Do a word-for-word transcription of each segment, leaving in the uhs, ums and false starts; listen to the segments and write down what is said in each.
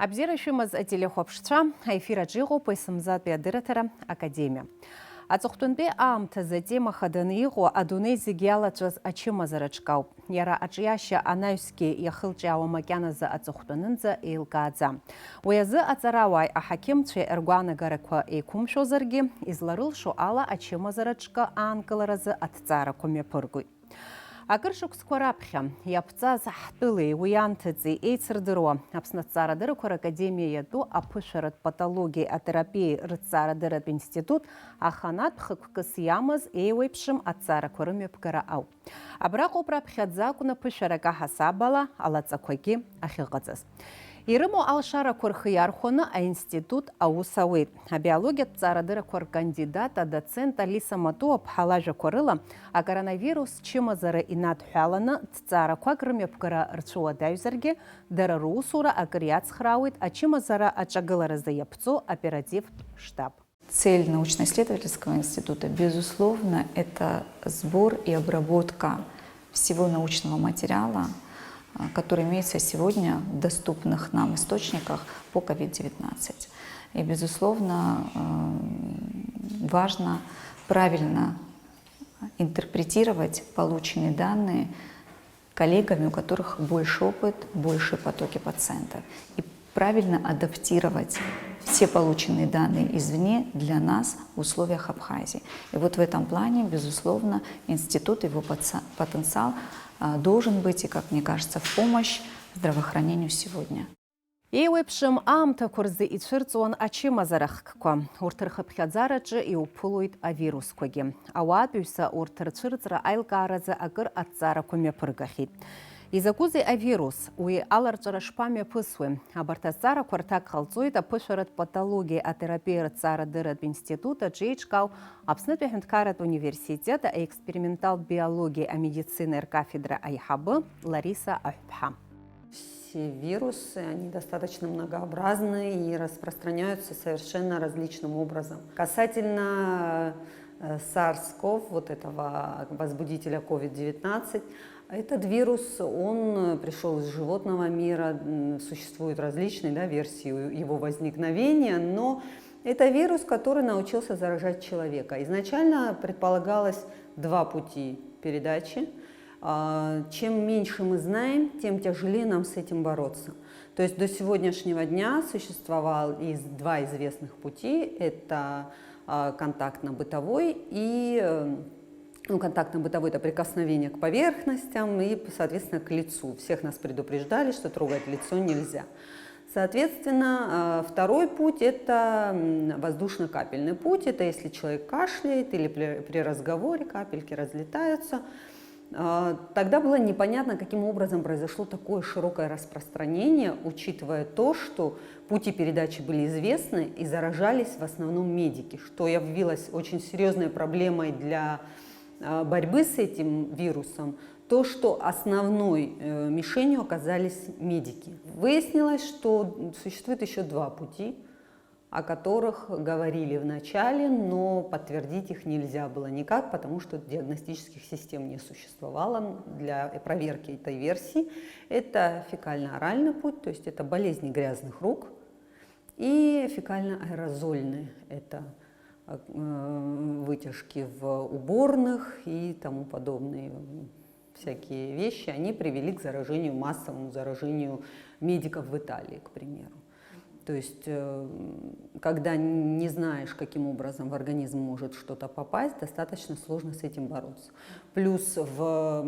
Абзиара шәымаз, ателехәаԥшцәа, аефир аҿы иҟоуп Есымзатәи адырраҭара академиа. Аҵыхәтәантәи аамҭазы атема хаданы иҟоу адунеи зегь иалаҵәаз ачымазара ҿкауп. Иара аҿиашьа анаҩсгьы иахылҿиаауа макьаназы аҵыхәтәанынӡа еилкааӡам. Уи азы аҵарауааи аҳақьымцәеи ргәаанагарақәа еиқәымшәозаргьы, изларылшо ала ачымазара ҿкы аанкыларазы аҭҵаарақәа мҩаԥыргоит. Акыр шықәсқәа раԥхьа иаԥҵаз ҳтәылеи уи анҭыҵи еицырдыруа Аԥсны аҭҵаарадыррақәа ракадемиа иатәу аԥышәаратә патологиеи атерапиеи рыҭҵаарадырратә институт аханатә хықәкыс иамаз еиуеиԥшым аҭҵаарақәа рымҩаԥгара ауп. Абраҟоуп раԥхьаӡа акәны ԥышәарак аҳасабала алаҵақәагьы ахьыҟаҵаз. Ирымоу алшарақәа рхы иархәаны аинститут аус ауеит. Абиологиатә ҵаарадыррақәа ркандидат, адоцент Алиса Матуа-ԥҳа лажәақәа рыла, акоронавирус чымазара инадҳәаланы ҭҵаарақәак рымҩаԥгара рцәыуадаҩзаргьы, дара русура акыр иацхраауеит ачымазара аҿагыларазы иаԥҵоу оперативтә штаб. Цель научно-исследовательского института, безусловно, это сбор и обработка всего научного материала, а, который имеется сегодня в доступных нам источниках по ковид девятнадцать. И, безусловно, э, важно правильно интерпретировать полученные данные коллегами, у которых больше опыт, большие потоки пациентов, и правильно адаптировать все полученные данные извне для нас в условиях Абхазии. И вот в этом плане, безусловно, институт, его потенциал, а, должен быть, и, как мне кажется, в помощь здравоохранению сегодня. Еиуеиԥшым аамҭақәа рзы ицәырҵуан ачымазара хкқәа. Урҭ рхыԥхьаӡараҿы иуԥылоит авирусқәагьы. Ауаатәыҩса урҭ рцәырҵра аилкааразы акыр аҭҵаарақәа мҩаԥыргахьеит. Изакәызеи авирус? Уи аларҵәара шԥамҩаԥысуеи? Абарҭ азҵаарақәа рҭак ҟалҵоит аԥышәаратә патологиеи атерапиеи рыҭҵаарадырратә институт аҿы еиҿкаау Аԥснытәи аҳәынҭқарратә университет аексперименталтә биологиеи амедицинеи ркафедра аиҳабы Лариса Аҳәԥҳа. Все вирусы, они достаточно многообразны и распространяются совершенно различным образом. Касательно, э, SARS-ков, вот этого возбудителя ковид девятнадцать, этот вирус, он, э, пришёл из животного мира, м, существуют различные, да, версии его возникновения, но это вирус, который научился заражать человека. Изначально предполагалось два пути передачи. А, чем меньше мы знаем, тем тяжелее нам с этим бороться. То есть до сегодняшнего дня существовал из, два известных пути. Это, а, контактно-бытовой и, э, ну, контактно-бытовой — это прикосновение к поверхностям и, соответственно, к лицу. Всех нас предупреждали, что трогать лицо нельзя. Соответственно, э, второй путь — это, м, воздушно-капельный путь. Это если человек кашляет или при, при разговоре капельки разлетаются. А, тогда было непонятно, каким образом произошло такое широкое распространение, учитывая то, что пути передачи были известны и заражались в основном медики, что явилось очень серьёзной проблемой для, а, борьбы с этим вирусом, то, что основной, э, мишенью оказались медики. Выяснилось, что существует ещё два пути, о которых говорили в начале, но подтвердить их нельзя было никак, потому что диагностических систем не существовало для проверки этой версии. Это фекально-оральный путь, то есть это болезни грязных рук, и фекально-аэрозольные, это, э, вытяжки в уборных и тому подобные всякие вещи, они привели к заражению, массовому заражению медиков в Италии, к примеру. То есть, э, когда не знаешь, каким образом в организм может что-то попасть, достаточно сложно с этим бороться. Плюс в, а,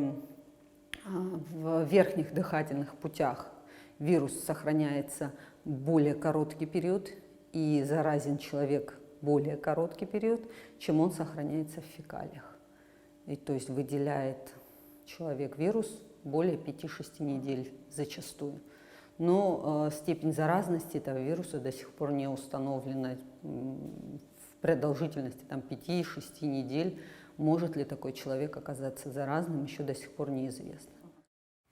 в верхних дыхательных путях вирус сохраняется более короткий период, и заразен человек более короткий период, чем он сохраняется в фекалиях. И то есть выделяет человек вирус более пяти-шести недель зачастую. Но, э, степень заразности этого вируса до сих пор не установлена, м, в продолжительности там пяти-шести недель. Может ли такой человек оказаться заразным, ещё до сих пор неизвестно.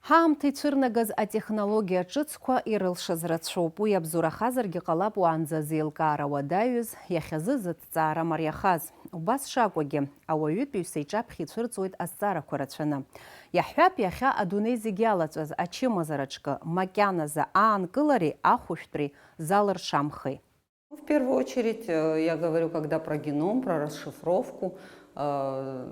Ҳаамҭа ицәырнагаз атехнологиа ҿыцқәа ирылшаз рацәоуп. Уи абзурахазаргьы ҟалап уаанӡа зеилкаара уадаҩыз, иахьазы зыҭҵаара мариахаз. Убас шакәагьы, ауаҩытәыҩса иҿаԥхьа ицәырҵуеит азҵаарақәа рацәаны. Иаҳҳәап, иахьа адунеи зегь иалаҵәаз ачымазара ҿкы макьаназы аанкылареи ахәышәтәреи залыршамхеи. Ну, в первую очередь, э, я говорю, когда про геном, про расшифровку, э,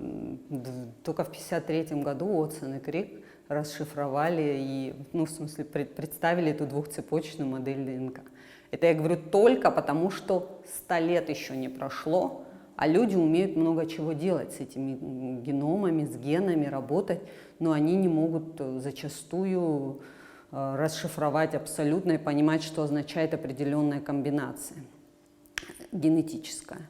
д- только в пятьдесят третьем году Уотсон и Крик расшифровали и, ну, в смысле, пред- представили эту двухцепочечную модель ДНК. Это я говорю только потому, что ста лет еще не прошло, а люди умеют много чего делать с этими м, геномами, с генами работать, но они не могут э, зачастую э, расшифровать абсолютно и понимать, что означает определенная комбинация генетическая.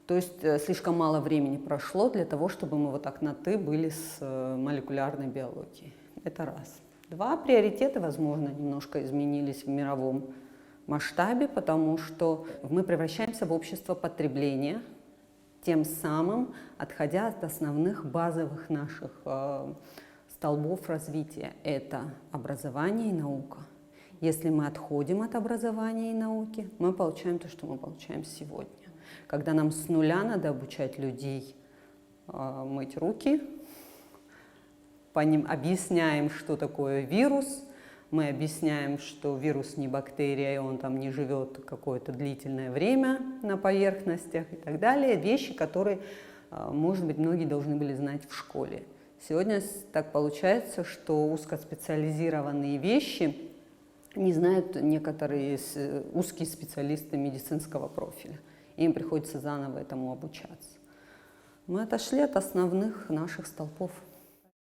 То есть э, слишком мало времени прошло для того, чтобы мы вот так на «ты» были с э, молекулярной биологией. Это раз. Два, приоритеты, возможно, немножко изменились в мировом масштабе, потому что мы превращаемся в общество потребления, тем самым отходя от основных базовых наших э, столбов развития. Это образование и наука. Если мы отходим от образования и науки, мы получаем то, что мы получаем сегодня. Когда нам с нуля надо обучать людей э, мыть руки, по ним объясняем, что такое вирус, мы объясняем, что вирус не бактерия, и он там не живет какое-то длительное время на поверхностях и так далее. Вещи, которые, э, может быть, многие должны были знать в школе. Сегодня с- так получается, что узкоспециализированные вещи не знают некоторые с- узкие специалисты медицинского профиля. Им приходится заново этому обучаться. Мы отошли от основных наших столпов.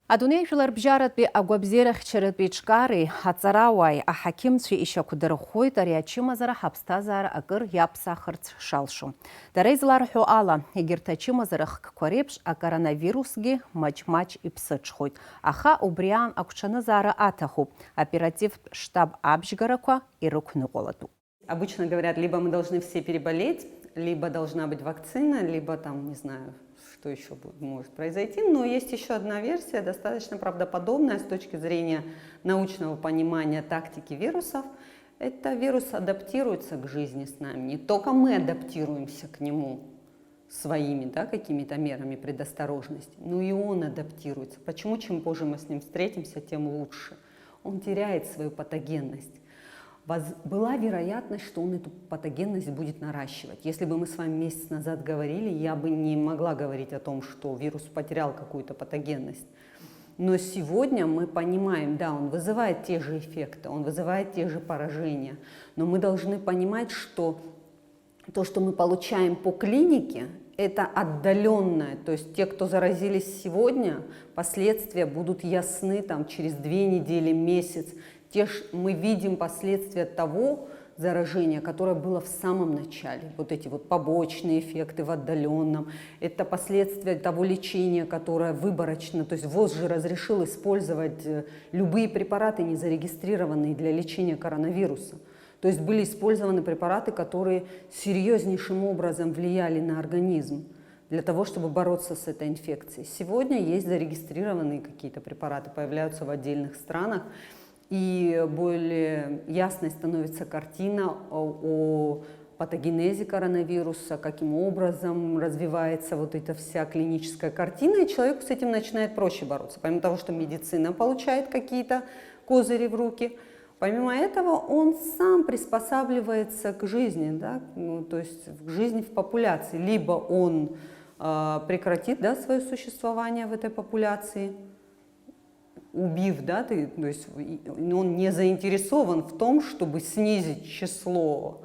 Адунеи жәларбжьаратәи агәабзиарахьчаратәи ҿкаареи аҵарауааи аҳақьымцәеи ишьақәдырӷәӷәоит ари ачымазара ҳаԥсҭазаара акыр иаԥсахырц шалшо. Дара изларҳәо ала, егьырҭ ачымазара хкқәа реиԥш акоронавирусгьы маҷ-маҷ иԥсыҽхоит. Аха убри аан агәҽанызаара аҭахуп, оперативтә штаб абжьгарақәа ирықәныҟәалатәуп. Обычно говорят, либо мы должны все переболеть, либо должна быть вакцина, либо там, не знаю, что еще будет, может произойти. Но есть еще одна версия, достаточно правдоподобная с точки зрения научного понимания тактики вирусов. Это вирус адаптируется к жизни с нами. Не только мы адаптируемся к нему своими да, какими-то мерами предосторожности, но и он адаптируется. Почему чем позже мы с ним встретимся, тем лучше? Он теряет свою патогенность. Воз- Была вероятность, что он эту патогенность будет наращивать. Если бы мы с вами месяц назад говорили, я бы не могла говорить о том, что вирус потерял какую-то патогенность. Но сегодня мы понимаем, да, он вызывает те же эффекты, он вызывает те же поражения, но мы должны понимать, что то, что мы получаем по клинике, это отдаленное. То есть те, кто заразились сегодня, последствия будут ясны там, через две недели, месяц. Те ж, мы видим последствия того заражения, которое было в самом начале. Вот эти вот побочные эффекты в отдаленном. Это последствия того лечения, которое выборочно. То есть ВОЗ же разрешил использовать э, любые препараты, не зарегистрированные для лечения коронавируса. То есть были использованы препараты, которые серьезнейшим образом влияли на организм для того, чтобы бороться с этой инфекцией. Сегодня есть зарегистрированные какие-то препараты, появляются в отдельных странах, и более ясной становится картина о, о патогенезе коронавируса, каким образом развивается вот эта вся клиническая картина, и человеку с этим начинает проще бороться, помимо того, что медицина получает какие-то козыри в руки, помимо этого он сам приспосабливается к жизни, да, ну, то есть к жизни в популяции. Либо он э, прекратит да, свое существование в этой популяции, убив, да, ты, то есть и- он не заинтересован в том, чтобы снизить число.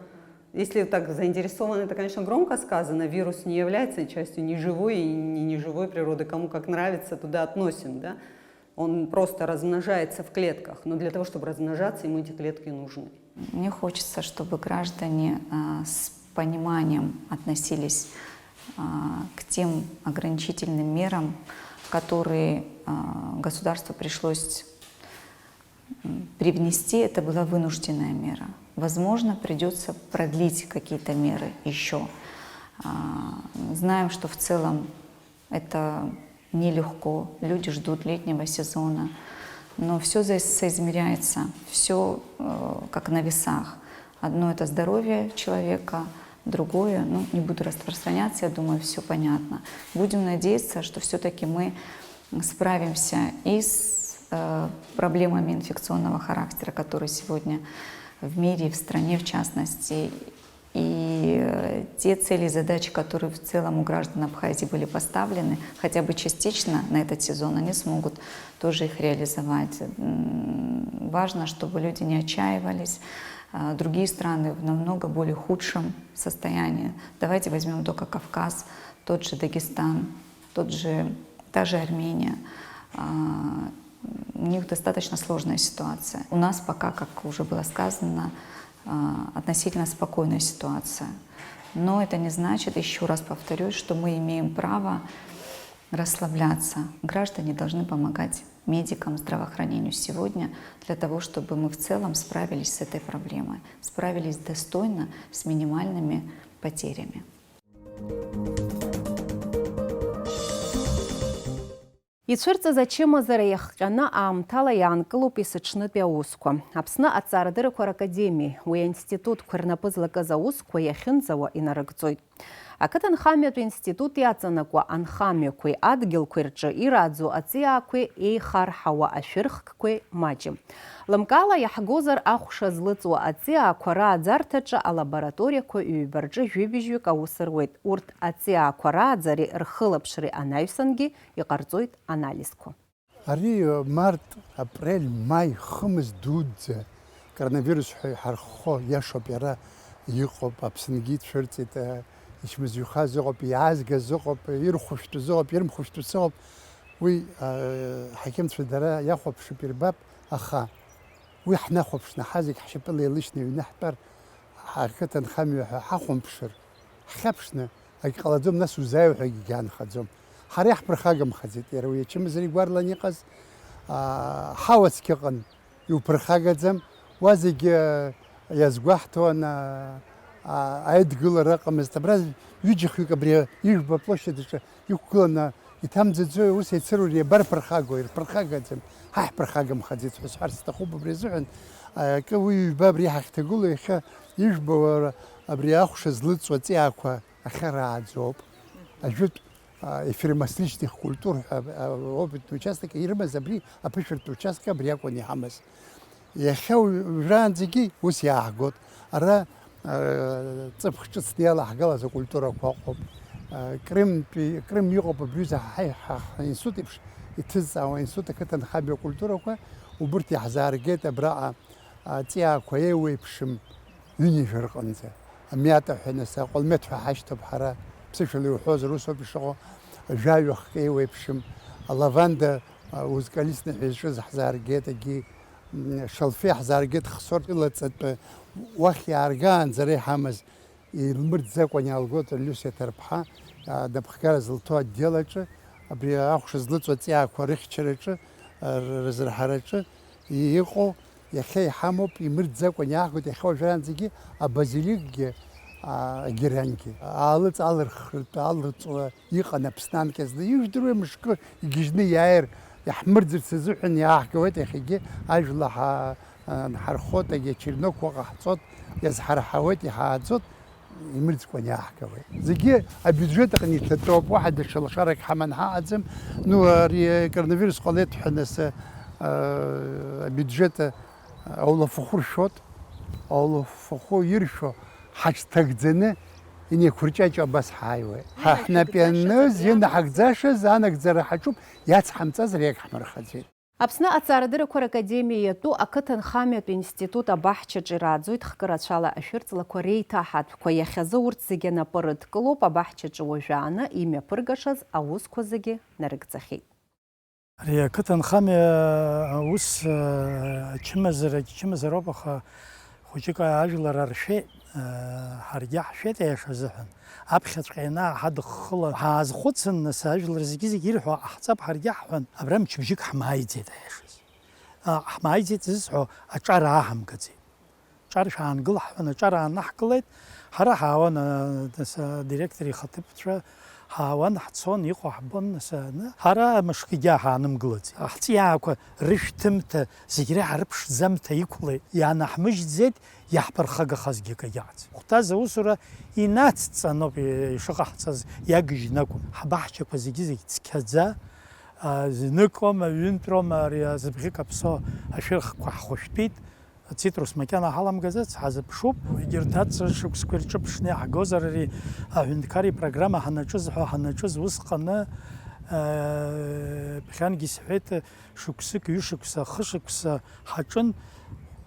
Если так заинтересован, это, конечно, громко сказано, вирус не является частью ни живой и не неживой природы, кому как нравится, туда относим, да. Он просто размножается в клетках, но для того, чтобы размножаться, ему эти клетки нужны. Мне хочется, чтобы граждане а, с пониманием относились а, к тем ограничительным мерам, которые а, государству пришлось м, привнести. Это была вынужденная мера. Возможно, придется продлить какие-то меры еще. А, Знаем, что в целом это нелегко, люди ждут летнего сезона, но все соизмеряется, все как на весах. Одно — это здоровье человека, другое, ну, не буду распространяться, я думаю, все понятно. Будем надеяться, что все-таки мы Мы справимся и с э, проблемами инфекционного характера, которые сегодня в мире, в стране в частности, и э, те цели и задачи, которые в целом у граждан Абхазии были поставлены, хотя бы частично на этот сезон, они смогут тоже их реализовать. Важно, чтобы люди не отчаивались. Другие страны в намного более худшем состоянии. Давайте возьмем только Кавказ, тот же Дагестан, тот же, та же Армения. У них достаточно сложная ситуация. У нас пока, как уже было сказано, относительно спокойная ситуация. Но это не значит, еще раз повторюсь, что мы имеем право расслабляться. Граждане должны помогать медикам, здравоохранению сегодня, для того, чтобы мы в целом справились с этой проблемой, справились достойно, с минимальными потерями. Ицәырҵыз ачымазара иахҟьаны аамҭала иаанкылоуп есыҽнытәи аусқәа. Аԥсны аҭҵаарадыррақәа ракадемиеи уи аинститутқәа рнапы злакыз аусқәа иахьынӡауа инарыгӡоит. Ақыҭанхамҩатә институт иаҵанакуа анхамҩақәеи адгьылқәеи рҿы ирааӡо аҵиаақәеи еихарҳауа ашәырхкқәеи маҷым. Лымкаала иаҳгозар, ахәша злыҵуа аҵиаақәа рааӡарҭаҿы алабораториақәа ҩба рҿы жәибжьҩык аус руеит. Урҭ аҵиаақәа рааӡареи рхылаԥшреи анаҩсангьы иҟарҵоит анализқәа. Ари март, апрель, маи хымз дуӡӡа коронавирус ҳәа иҳарххо иашоуп, иара иҟоуп, Аԥсынгьы ицәырҵит, ичмазаҩхаз ыҟоуп, иаазгаз ыҟоуп, ирхәышәтәыз ыҟоуп, ирымхәышәтәыс ыҟоуп. Уи ҳақьымцәа дара иахәаԥшып, ирбап, аха уи ҳнахәаԥшны, ҳазегь ҳшьапыла еилышьны иҩны ҳтәар, ҳақыҭанхамҩа ҳәа ҳахәамԥшыр, ҳхьаԥшны, акгьы ҟалаӡом, нас узааиуа ҳәа акгьы аанхаӡом. Ҳара иаҳԥырхагамхаӡеит, иара уи ачымазара игәарлан иҟаз, аа, ҳауа цқьа ыҟан, иуԥырхагаӡам, уа зегьы, аа, иазгәаҳҭон, аа, аа, аидгылара ыҟамызт. Абра ҩыџьахҩык абри ижәба аплощадь аҿы иқәгыланы иҭамӡаӡои, ус еицырур иабарԥырхагои, ирԥырхагаӡам, ҳа иаҳԥырхагамхаӡеит ҳәа сҳәарц сҭахуп абри азыҳәан, акы уи ҩба абри ҳахьҭагылоу иахьа ижәбо абри ахәша злыҵуа аҵиаақәа ахьарааӡоуп. Ажәытә, а, эфиромасличных культур ҳәа, а, опытный участок ирымаз абри аԥышәыртә участок абри акәын иҳамаз. Иахьа уажәраанӡагьы ус иааҳгоит. Ара, а, ҵыԥх ҿыцны иалаҳгалаз акультурақәа ыҟоуп. А, Крымтәи, Крым иҟоуп абри аҩыза ҳа, ҳа, ҳинститут еиԥш иҭызҵаауа аинститут ақыҭанхамҩа акультурақәа, убырҭ иаҳзааргеит абраҟа аҵиаақәа еиуеиԥшым ҩынҩажәа рҟынӡа. Амиата ҳәа нас, аҟәылмеҭ ҳәа ҳашьҭоуп ҳара, ԥсышәала иуҳәозар, усоуп ишыҟоу, жәаҩа хк еиуеиԥшым, алаванда, а, узкалисны ҳәа изҿыз ҳзааргеит, егьи, м, шалфеи ҳзааргеит, хсор илаҵатәы уахь иааргаанӡа ара иҳамаз, илмырӡакәан иаалгоит Люсиа Ҭарԥҳа, а, напхгара зылҭо отдел аҿы, абри ахәша злыҵоу аҵиаақәа рыхьчараҿы, а, р-, рызырҳараҿы иҟоу, иахьа иҳамоуп, имырӡакәан иаҳгоит, иахьа уажәраанӡагьы абазиликгьы, а, агерангьы, аалыҵ алырхртә, алыҵуа иҟан Аԥсны анкьа зны, ижәдыруеи, мышкы игьежьны иааир, иаҳмырӡырц азыҳәан иааҳгауеит, иахьагьы ажәла ҳа-, а, нҳархоит, агьа чернокқәа ҟаҳҵоит, иазҳарҳауеит, иҳааӡоит, имырӡкәан иааҳгауеит. Зегьы абиуџьет аҟны иҭатәоуп, уаҳа даҽа лашарак ҳаман ҳаҟаӡам. Ну, ари коронавирус ҟалеит ҳәа нас, а, абиуџьет аулафахәы ршәот, аулафахәы иршәо ҳаҽҭагӡаны инеиқәырҷаҷо абас ҳааиуеит. Ҳа ҳнап ианыз, инаҳагӡашаз анагӡара ҳаҿуп, иацҳамҵазар иагҳмырхаӡеит. Аԥсны аҭҵаарадыррақәа ракадемиа иатәу ақыҭанхамҩатә институт абаҳчаҿы ирааӡоит хкы рацәала ашәырҵлақәа реиҭаҳатәқәа, иахьазы урҭ зегьы анапы рыдкылоуп, абаҳчаҿы уажәааны имҩаԥыргашаз аусқәа зегьы нарыгӡахьеит. Ари ақыҭанхамҩа аус, ачымазара, ачымазароуп, аха хәыҷык ажәлар аршәеит, ҳаргьы ҳшәеит аиаша азыҳәан. Аԥхьаҵәҟьа ианааҳадыххыла, ҳаазхәыцын, нас, ажәлар зегьы-зегьы ирҳәо ҟаҳҵап ҳаргьы ҳҳәан, абра мчыбжьык ҳмааиӡеит аиашаз. Ҳмааиӡеит зысҳәо аҿар ааҳамгаӡеит. Аҿар шәаангыл ҳҳәан, аҿар аанаҳкылеит. Ҳара ҳаауан, нас, адиректор ихаҭыԥцәа ҳаауан, ҳцон, иҟоу ҳбон, нас, аны. Ҳара мышкгьы ҳаанымгылаӡеит. Ҳҵиаақәа рышәҭымҭа, зегь реиҳа рыԥшӡамҭа иқәлеит, иаанаҳмыжьӡеит. Иаҳԥырхагахазгьы акагьы ыҟаӡам. Хәҭаз аусура инацҵаноуп ишыҟаҳҵаз, иагыжьны акәым. Ҳбаҳчақәа зегьы-зегь цқьаӡа, Зныкома, ҩынтәрома ари азыбӷьы каԥсо ашәырхқәа ҳхәышәтәит. Ацитрус макьана ҳаламгаӡац, ҳазыԥшуп. Егьырҭ аҵа шықәсқәа ирҿыԥшны иаҳгозар, ари аҳәынҭқар ипрограмма ҳанаҿыз ҳәа ҳанаҿыз усҟаны, э, ԥхьангьы исҳәеит, шықәсык, ҩышықәса, хышықәса ҳаҿын,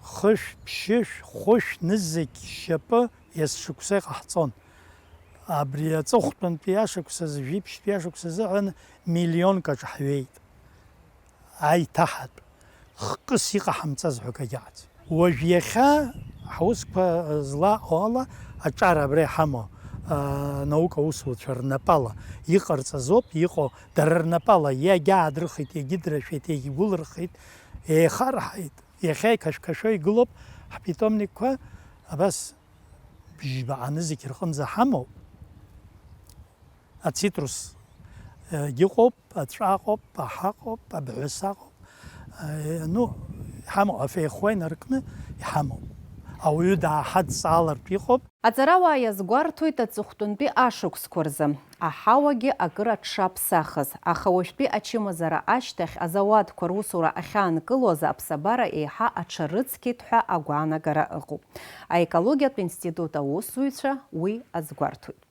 хышә, ԥшьышә, хәышә нызқь шьапы есшықәса иҟаҳҵон. Абри аҵыхәтәантәи ашықәсазы, жәиԥшьтәи ашықәс азыҳәан миллионк аҿаҳҩеит. Аиҭаҳатә, хкыс иҟаҳамҵаз ҳәа акагьы ыҟаӡам. Уажә иахьа ҳусқәа злаҟоу ала аҿар абра иҳамоу, а, наука аусуцәа рнапала иҟарҵаз ауп иҟоу, дара рнапала иагьаадрыхит, иагьыдрашәеит, иагьгәылырхеит, еихарҳаит. Иахьа иқашәқашәо игылоуп ҳпитомникқәа, абас бжьба анызқь рҟынӡа ҳамоуп. Ацитрус, егьыҟоуп, аҵәа ыҟоуп, аҳа ыҟоуп, абҳәыс аҟоуп. Э, ну, иҳамоуп, афеихуа инаркны иҳамоуп. Ауаҩы дааҳадҵаалартә иҟоуп. Аҵарауаа иазгәарҭоит аҵыхәтәантәи ашықәсқәа рзы аҳауагьы акыр аҽшаԥсахыз, аха уажәтәи ачымазара ашьҭахь азауадқәа русура ахьаанкыло азы аԥсабара еиҳа аҽарыцқьеит ҳәа агәаанагара ыҟоуп. Аекологиатә институт аусзуҩцәа уи азгәарҭоит.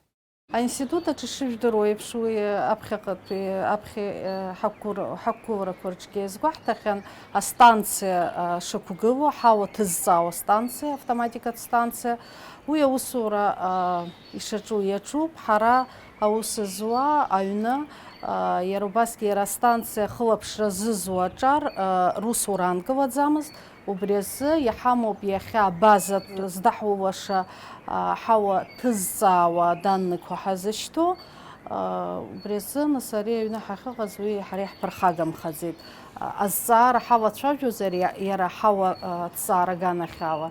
Аинститут аҿы ишыжәдыруа еиԥш, уи аԥхьаҟатәи, аԥхьа, э, ҳақәгәыра-, ҳақәгыларақәа рҿгьы иазгәаҳҭахьан, астанциа, э, шықәгылоу, аҳауа ҭызҵаауа астанциа, автоматикатә станциа. Уи аусура, э, ишаҿу иаҿуп. Ҳара аус зуа аҩны, э, иара убасгьы иара астанциа ахылаԥшра зызуа аҿар, э, русура аанкылаӡамызт. Убри азы иҳамоуп иахьа абаза здаҳулаша, а, ҳауа ҭызҵаауа даннықәа ҳазышьҭоу. А, убри азы нас ари аҩны ҳахьыҟаз уи ҳара иаҳԥырхагамхаӡеит. А, азҵаара ҳалацәажәозар иа-, иара ҳауа, а, ҭҵаара аганахьала.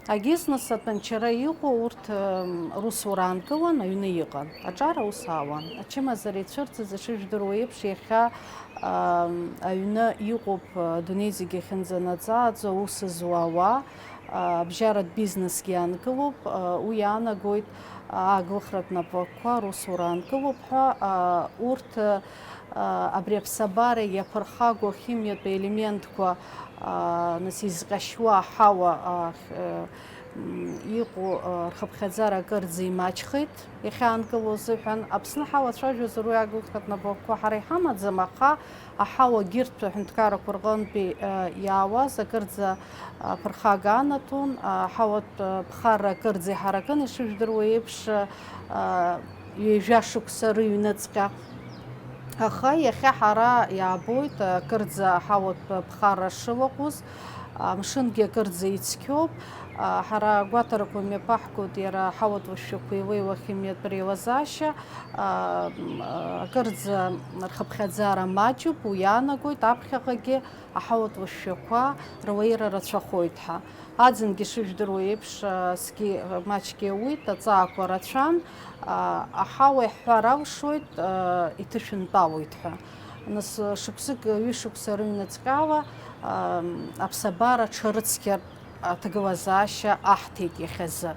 Агьиз нас атәанчара иҟоу урҭ, м, русура аанкылан аҩны иҟан. Аҿар аус аауан. Ачымазара ицәырҵыз ишыжәдыруа еиԥш иахьа Ам, аҩны иҟоуп, а, дунеи зегьы ахьынӡанаӡааӡо аус зуа ауаа, а, абжьаратә бизнесгьы аанкылоуп, а, уи иаанагоит, а, ааглыхратә напқәа русура аанкылоуп ҳәа, а, урҭ, а, абри аԥсабара иаԥырхагоу ахимиатә елементқәа, а, нас изҟьашьуа аҳауа, а, х-, м, иҟоу, а, рхыԥхьаӡара акырӡа имаҷхеит. Иахьаанкылоу азыҳәан, Аԥсны ҳалацәажәозар уи ааглыхратә напқәа ҳара иҳамаӡам, аха аҳауагьырҭтә аҳәынҭқаррақәа рҟынтәи, э, иаауаз акырӡа, э, ԥырхага анаҭон, аҳауатә, э, ԥхарра акырӡа иҳаракын, ишыжәдыруа еиԥш, э, ҩажәа шықәса рыҩныҵҟьа. Аха иахьа ҳара иаабоит, акырӡа аҳауатә ԥхарра шылаҟәыз, амшынгьы акырӡа ицқьоуп. Ҳара агәаҭарақәа мҩаԥаҳгоит иара аҳауатә лашәақәа еилеиуа ахимиатә реилазаашьа, акырӡа рхыԥхьаӡара маҷуп, уи иаанагоит аԥхьаҟагьы аҳауатә лашәақәа руаҩра рацәахоит ҳәа. Аӡынгьы шыжәдыруа еиԥш, зқьы маҷгьы ауит, аҵаақәа рацәан, аҳауа иаҳҳәар алшоит, иҭышәынтәалоит ҳәа. Нас шықәсык, ҩышықәса рыҩныҵҟьала аԥсабара аҽарыцқьартә аҭагылазаашьа аҳҭеит иахьазы.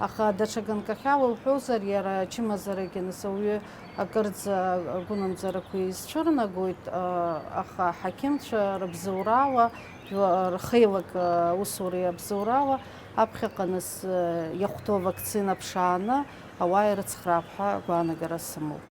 Аха даҽа ганкахьала уҳәозар, иара ачымазарагьы нас ауаҩы акырӡа агәынамӡарақәа изцәырнагоит, аха аҳақьымцәа рыбзоурала, жәла-, рхеилак аусуреи абзоурала аԥхьаҟа нас иахәҭоу авакцина ԥшааны ауаа ирыцхраап ҳәа агәаанагара сымоуп.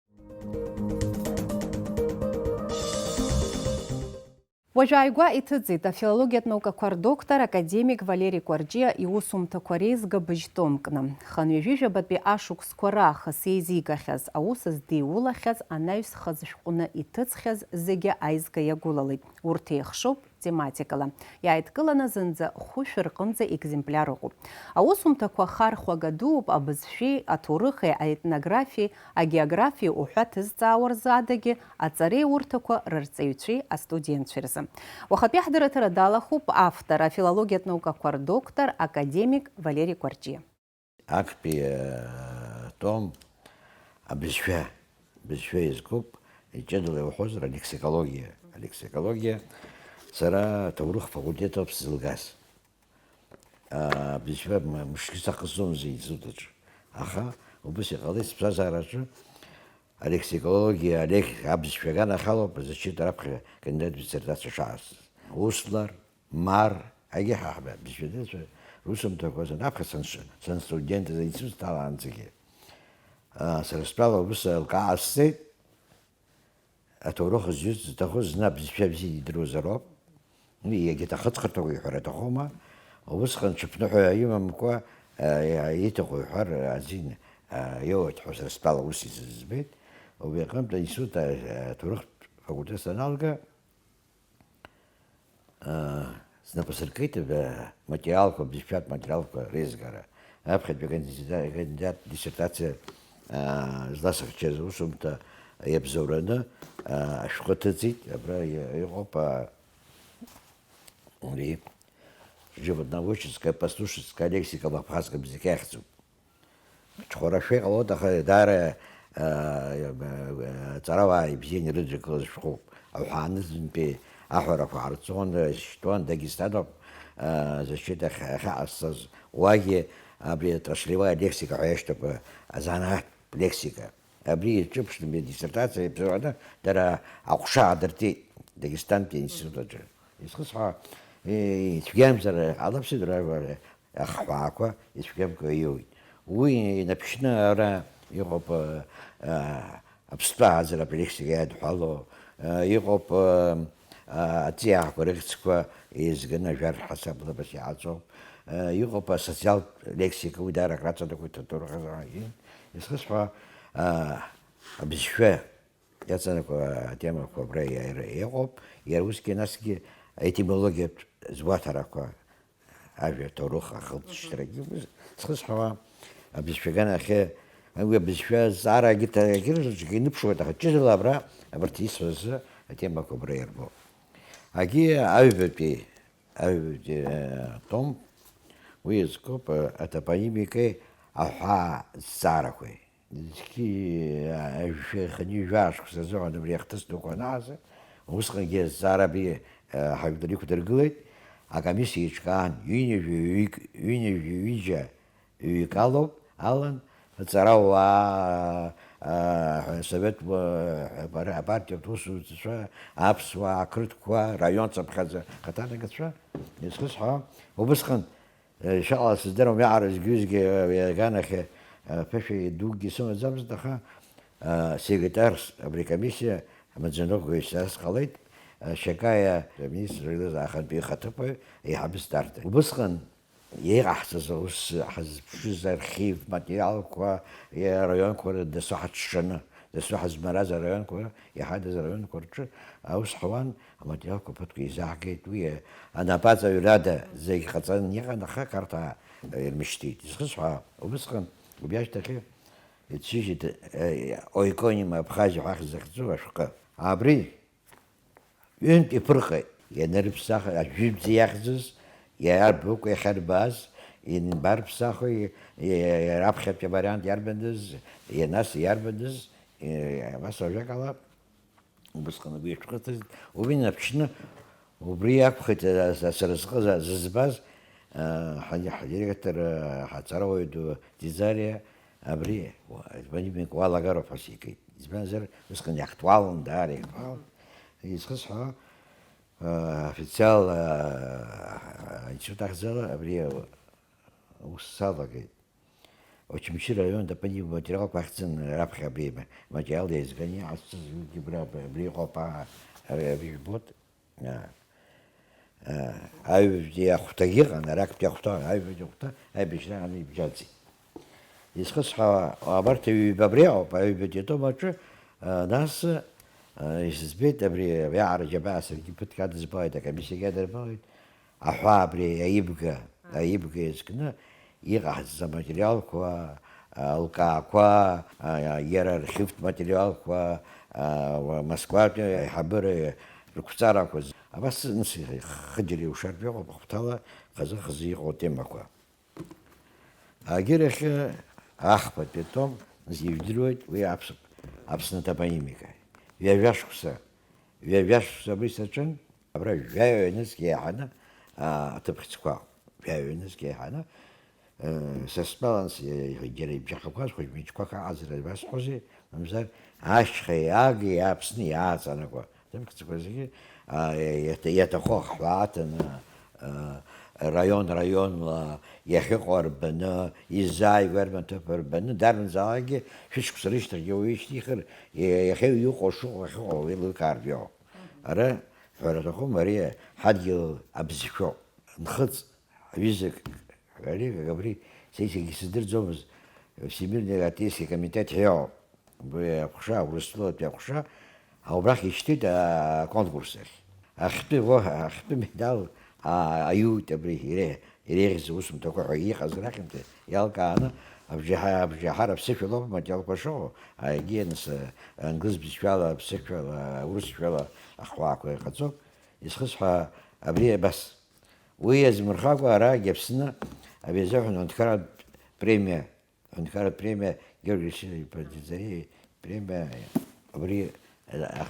Уажә ааигәа иҭыҵит афилологиатә наукақәа рдоктор, академик Валери Кәарҷиа иусумҭақәа реизга быжь томкны. Хынҩажәижәабатәи ашықәсқәа раахыс еизигахьаз, аус здиулахьаз анаҩс хазы шәҟәны иҭыҵхьаз зегьы аизга иагәылалеит. Урҭ еихшоуп тематикала. Иааидкыланы зынӡа хәышә рҟынӡа екземпляр ыҟоуп. Аусумҭақәа хархәага дууп абызшәеи, аҭоурыхи, аетнографиеи, агеографиеи уҳәа ҭызҵаауа рзы адагьы, аҵареи урҭақәа рырҵаҩцәеи астудентцәеи рзы. Уахатәи ҳдырраҭара далахәуп автор, афилологиатә наукақәа рдоктор, академик Валери Кәарҷиа. Актәи, э, том абызшәа, бызшәа иазкуп, ҷыдала иуҳәозар, алексикологиа, алексикологиа, сара аҭоурых факультет ауп сзылгаз. Абызшәа м-, мышкы сахысӡомызт аинститут аҿы. Аха убыс иҟалеит сыԥсҭазаараҿы, Алексикологиа, алексика абызшәа аганахьалоуп, защита раԥхьа кандидат диссертациа шаасыз. Услар, Мар, егьи ҳа ҳбызшәаҵаҩцәа русумҭақәа рзы раԥхьа санс-, санстудентыз аинститут салаанӡагьы, а, сара стәала аус еилкаа ҟасҵеит, аҭоурых зҩыз зҭаху зны абызшәа бзиа идыруазароуп. Уи егьа ахыҵхырҭақәа иҳәара аҭахума? Усҟан ҽыԥныҳәа имамкәа, а, иҭаху иҳәар азин, а, иоуеит ҳәа сара стәала ус избеит. Убри аҟынтә аинститут, а, аҭоурыхтә факультет саналга, а, снапы сыркит, а, материалқәа, бызшәатә материалқәа реизгара. Аԥхьатәи акандидат диссертациа, а, зласыхьчаз аусумҭа иабзоураны, а, ашәҟәы ҭыҵит, абра и-, иҟоуп, а, Уи, животноводческая, пастушеская лексика в абхазском языке ахьӡуп. Ҽхәарашәа иҟалоит, аха даара, аа, ҵарауаа ибзианы ирыдыркылаз шәҟәуп. Ауҳәа анызынтәи аҳәарақәа ҟарҵон, ишьҭуан, Дагестаноуп, аа, защита ахь-, ахьаҟасҵаз. Уагьы абри отраслевая лексика ҳәа иашьҭоуп, азанааҭтә лексика. Абри иҿыԥшны диссертациа иаԥҵәаны дара аҟәша аадыртит Дагестантәи аинститут аҿы. Изхысҳәаауа, ицәгьамзар ҟалап сыдра, ахҳәаақәа ицәгьамкәа иоуит. Уи инаԥшьны ара иҟоуп, а, аԥстәы ааӡара алексика иадҳәало, а, иҟоуп, а, а, аҵиаақәа рыхьӡқәа еизганы ажәар ҳасабла абас иааҵоуп. А, иҟоуп асоциалтә лексика, уи даара акраҵанакуеит ҭатур хазаҳәагьы. Изхысҳәа, а, абызшәа иаҵанакуа атемақәа абра иа-, иа-, иҟоуп, иара усгьы насгьы аетимологиатә згәаҭарақәа, ажәа аҭоурых ахылҵшьҭрагьы, ус зхысҳәаауа абызшәа аганахьы, уи абызшәа азҵаарагьы ҭа-, акыр заҵәык иныԥшуеит, аха ҷыдала абра абарҭ исҳәаз азы атемақәа абра ирбоуп. Агьи аҩбатәи, аҩбатәи, э, том, уи иазкуп, э, атопонимикеи аҳәаа зҵаарақәеи. Зқьи, а, жәшәи хынҩажәи жәаа шықәса азыҳәан абри ахҭыс дуқәа анаазы, усҟангьы азҵаара абри, а, ҳажәлар иқәдыргылеит, акомиссиа еиҿкаан, ҩынҩажәи ҩык, ҩынҩажәи ҩыџьа ҩык алоуп, алан, ҵарауаа, а, асовет, а, апартиатә усзуҩцәа, аԥсуаа, ақырҭқәа, раион цыԥхьаӡа ахаҭарнакцәа, изхысҳәаауа, убысҟан Шәаҟа сыздыруам, иаҟара згьы-згьы, э, иаганахьы, э, ԥышәа дугьы сымаӡамызт, аха, э, секретарс абри акомиссиа амаӡаныҟәгаҩ са сҟалеит, э, Шьакаиа аминистр илыз ахантәаҩы ихаҭыԥуаҩ, еиҳабыс Дарда. Убысҟан иҟаҳҵаз аус ҳазыԥшыз архив материалқәа, араионқәа ры дасу ҳаҽшаны, дасу ҳазмараз араионқәа ры, иҳадыз араионқәа рҿы аус ҳауан. Аматериалқәа ԥыҭк еизаҳгеит, уи анапаҵаҩрада зегь ҟаҵан иҟан, аха Қарҭаа ирмышьҭит. Изхысҳәаауа, убысҟан убри ашьҭахьы ицәыжит, э, Ойконим Абхазиа ҳәа ахьӡ захьӡу ашәҟәы. Абри ҩынтә иԥырҟеит, ианырԥсаха, ажәытәӡа иахьӡыз, иарбукәа иахьарбаз, ианбарԥсахуеи, и-, раԥхьатәи авариант иарбандаз, иа-, нас иарбандаз, и-, абас ажәакала, Убысҟан агәы иаҿхыҵыз, уи наԥшны, убри акәхеит, а, а, сара сҟы-, за-, зызбаз, а, ҳа-, ҳдиректор, а, ҳаҵарауаҩ ду Дизариа, абри, уа-, Владимир уалагароуп ҳәа сикит. Избанзар, усҟан иактуалын, даара иактуалын. Изхысҳәаауа, а, официал, а, а, институт ахьӡала абри аус салагеит. Очамчыра араион атопонимтә материалқәа ахьӡын раԥхьа абри аматериал еизганы иҟасҵаз, уигьы абра, абри, абри иҟоуп, аа, абри, абри жәбоит. Аа, аа, аҩбатәи ахәҭагьы ыҟан, ара актәи ахәҭа, аҩбатәи ахәҭа аибашьра аҟны ибжьаӡит. Изхысҳәаауа, абарҭ ҩба абри ауп, аҩбатәи атом аҿы, аа, нас, аа, исыӡбеит абри, абри аҟара џьабаа саргьы ԥыҭк адызбалеит, акомиссиагьы адырбалеит, аҳәаа абри аибга, аибга иазкны иҟаҳҵаз аматериалқәа, алкаақәа, а, иара архивтә материалқәа, а, уа Москватәи аиҳабыра рықәҵарақәа. Абас, нас, хыџьара иушартә иҟоуп ахәҭала хазы-хазы иҟоу атемақәа. Агьырахьы ахԥатәи атом, нас, ижәдыруеит, уи аԥс-, Аԥсны атопонимика. Ҩажәа шықәса, ҩажәа шықәса абри саҿын, абра жәаҩа нызқь еиҳаны, аа, аҭыԥхьӡқәа, жәаҩа нызқь еиҳаны, э, са стәалан, с-, џьара ибжьахақәаз, хәыҷ-мыҷқәак аҟазара, басҳәозеи, Мамзар ашьхеи агеи Аԥсны иааҵанакуа аҭыԥхьӡқәа зегьы, а, иаҭ-, иаҭаху ахҳәаа аҭаны, а, раион-раионла иахьыҟоу рбаны, изааигәа рмаҭәақәа рбаны, дарбанзаалакгьы шәышықәса рышьҭахьгьы уаҩы ишьҭихыр, иа-, иахьа иҟоу шыҟоу ахьыҟоу еиликаартә иҟоуп. Ара ҳәара аҭахума, ари ҳадгьыл абызшәоуп. Нхыҵ, ҩызак, ари, абри, са исегьы сыздырӡомызт, Всемирный атеистский комитет ҳәа иҟоуп. Уи аҟәша, Урыстәылатәи аҟәша, убрахь ишьҭит аконкурс ахь. Ахьтәы, во, ахьтәы медал, а, аиуит абри, ире-, иреиӷьыз аусумҭақәа ҳәа иҟаз рахьынтәи иалкааны, абжьаҳа-, абжьаҳара аԥсышәа лоуп аматериалқәа шыҟоу, егьи нас, англыз бызшәала, аԥсышәала, аурысшәала ахҳәаақәа иҟаҵоуп. Изхысҳәаа абри абас. Уи иазмырхакәа, арагь Аԥсны абри азыҳәан аҳәынҭқарратә премиа, аҳәынҭқарратә премиа Георги Васильевич Бардиӡариа ипремиа абри, а,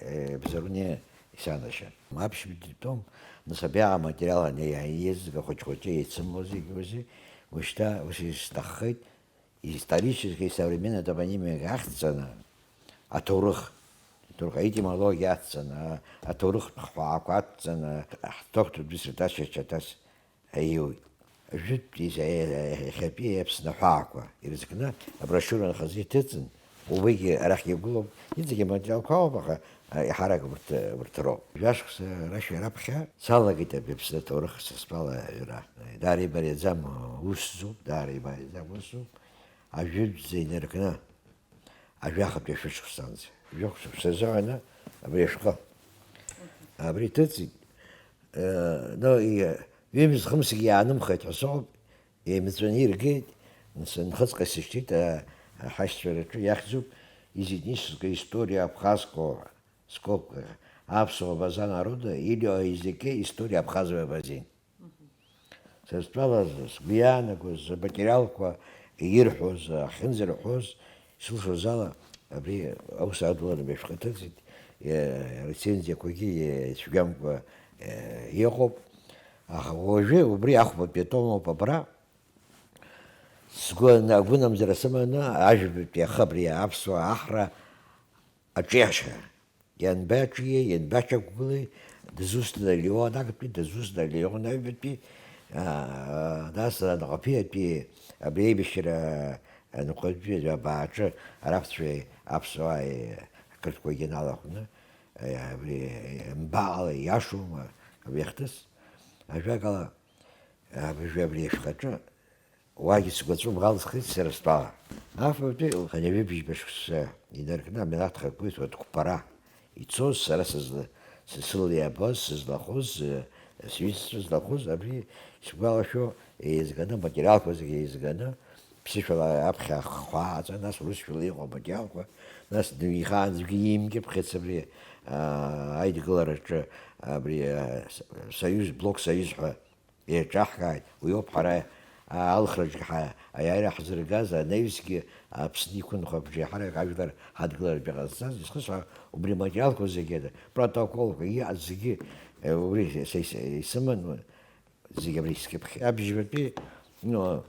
а, Бзаруниа исанашьа. Аԥшьбатәи том, нас абриаҟа аматериал ани-, ани-, иазга хәыҷ-хәыҷы еицымло зегьы узы, уажәшьҭа ус исҭаххеит, исторически современной топонимик ахьӡҵаны, аҭоурых, аҭоурых, аетимологиа ацҵаны, а-, аҭоурыхтә хҳәаақәа ацҵаны, ҳҭоурыхтә диссертациа шьаҭас аиуит. Жәытәтәи за-, иахьатәи Аԥсны аҳәаақәа ирызкны аброшиура хазы иҭыҵын, убригьы арахь иагәылоуп, иҵегьы аматериалқәа ауп, аха, а, иаҳарак урҭ, урҭ роуп. Жәашықәса рашәа раԥхьа салагеит абри Аԥсны аҭоурых сасԥала аҩра. Даара ибариаӡам усзуп, даара ибариаӡам усзуп. Ажәытәӡа инаркны, ажәахатәи ашәышықәсанӡа. Жәохә шықәса азыҳәаны абри ашәҟәы. Абри ҭыҵит. Э, ну, и-, ҩымз-хымзгьы иаанымхеит ҳәа сыҟоуп, еимҵәаны иргеит, нас нхыҵҟа исышьҭит, а, ҳашьцәа рҿы иахьӡуп, изитническая история абхазского, скобка, аԥсуа база народа или о языке истории абхазского базин. Са стәала, сгәы иаанагоз, аматериалқәа ирҳәоз, ахьынӡарҳәоз, сылшоз ала, абри аус адулара мҩаԥҟа иҭыҵит, е, арецензиақәагьы, е, цәгьамкәа, е, иҟоуп. Аха уажәы убри ахәбатәи атомоуп абра. Сгәы ана-, агәынамӡара сыманы, ажәабатәи аха абри аԥсуа аҳра аҿиашьа. Ианбаҿиеи, ианбаҿагәылеи, дызусҭада Леон актәи, дызусҭада Леон аҩбатәи, аа, нас Анаҟаԥиатәи абри аибашьра аныҟәатәи абааҿы араԥцәеи аԥсуааи ақырҭқәагьы налахәны, абри мбаҟала иашоума абри ахҭыс? Ажәакала, абыржәы абри ашәҟәаҿы уагьы сгәаҵәа бӷалысхеит сара стәала. Афбатәи хынҩажәи бжьба шықәса инаркны амилаҭ хақәиҭтә атәқәа ԥара ицоз, сара сызла-, сы-, сыла иабоз, сызлахәыз, э, сҩызцәа злахәыз, абри сгәалашәо, еизганы, аматериалқәа зегьы еизганы, ԥсышәала аԥхьа аххәа ааҵәа, нас урысшәала иҟоу аматериалқәа, нас ихаан аӡәгьы иимкьыԥхьыц абри, аа, аидгылараҿы, абри, аа, с-, союз, блок союз ҳәа еиҿаҳкааит, уи ауп ҳара, а, алхраҿгьы ҳа-, аиааира ҳзыргаз, анаҩсгьы Аԥсны иқәынхо абжеиҳарак ажәлар ҳадгыларатәы иҟазҵаз, изхысҳәаау убри аматериалқәа зегьы, протоколқәа, иҟаз зегьы, э, убри са ис-, исыман, зегь абри скьыԥхьит. Абжьбатәи, ну,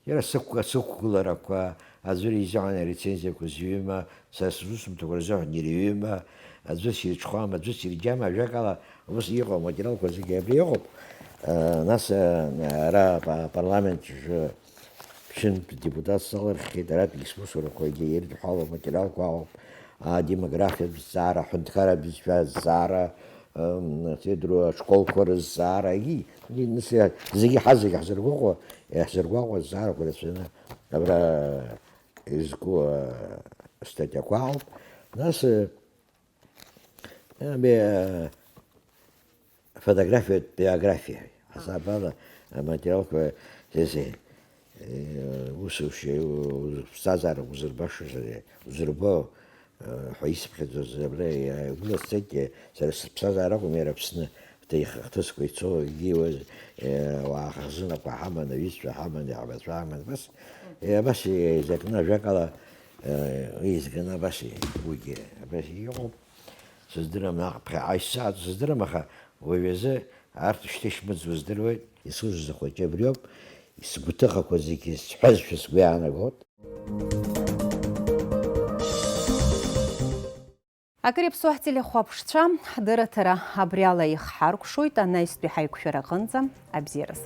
иара сықәгыларақәа, аӡәыр изыҳәан арецензиақәа зҩыма, сара сусумҭақәа рзыҳәан ирҩыма, аӡәы сирҽхәама, аӡәы сирџьама, ажәакала, ус иҟоу аматериалқәа зегьы абри ыҟоуп. Э, нас, э, ара апа-, апарламент жә-, ԥшьынтә депутат салырххьеит, аратәгьы сусурақәагьы ирыдҳәалоу аматериалқәа ыҟоуп, адемографиатә зҵаара, аҳәынҭқарратә бызшәа азҵаара, м, сеидру ашколқәа рызҵаарагьы, нас иа-, зегьы ҳазегь ҳзыргәаҟуа, иаҳзыргәаҟуа азҵаарақәа рацәаны абра изку, а, статиақәа ауп. Нас, э, абри, э, фотографиатә биографиа, ҳасабала аматериалқәа, сеи-, сеи-, э, усушьа, у-, уԥсҭазаара узырбаша, узырбо, э, ҳәа исыԥхьаӡоз абра иагәыласҵеит, э, сара сыԥсҭазаара акәым, иара Аԥсны. Ҭихы-, хҭысқәа ицо, егьиуаз, е, ауаа хазынақәа ҳаман, аҩызцәа ҳаман, аҳәбацәа ҳаман, абас, е, абас еизакны, ажәакала, е, еизганы абас, е, уигьы абас иҟоуп. Сыздырам, наҟ ԥхьаҟа исзааӡо сыздырам, аха уажәазы арҭ шьҭа ишмыӡуа здыруеит. Исылшоз ахәыҷы абриоуп, сгәҭыхақәа зегьы сҳәазшәа сгәы иаанагоит. Акыр иаԥсоу ҳтелехәаԥшцәа, ҳдырраҭара абри ала ихҳаркәшоит, анаҩстәи ҳаиқәшәара аҟынӡа абзиараз.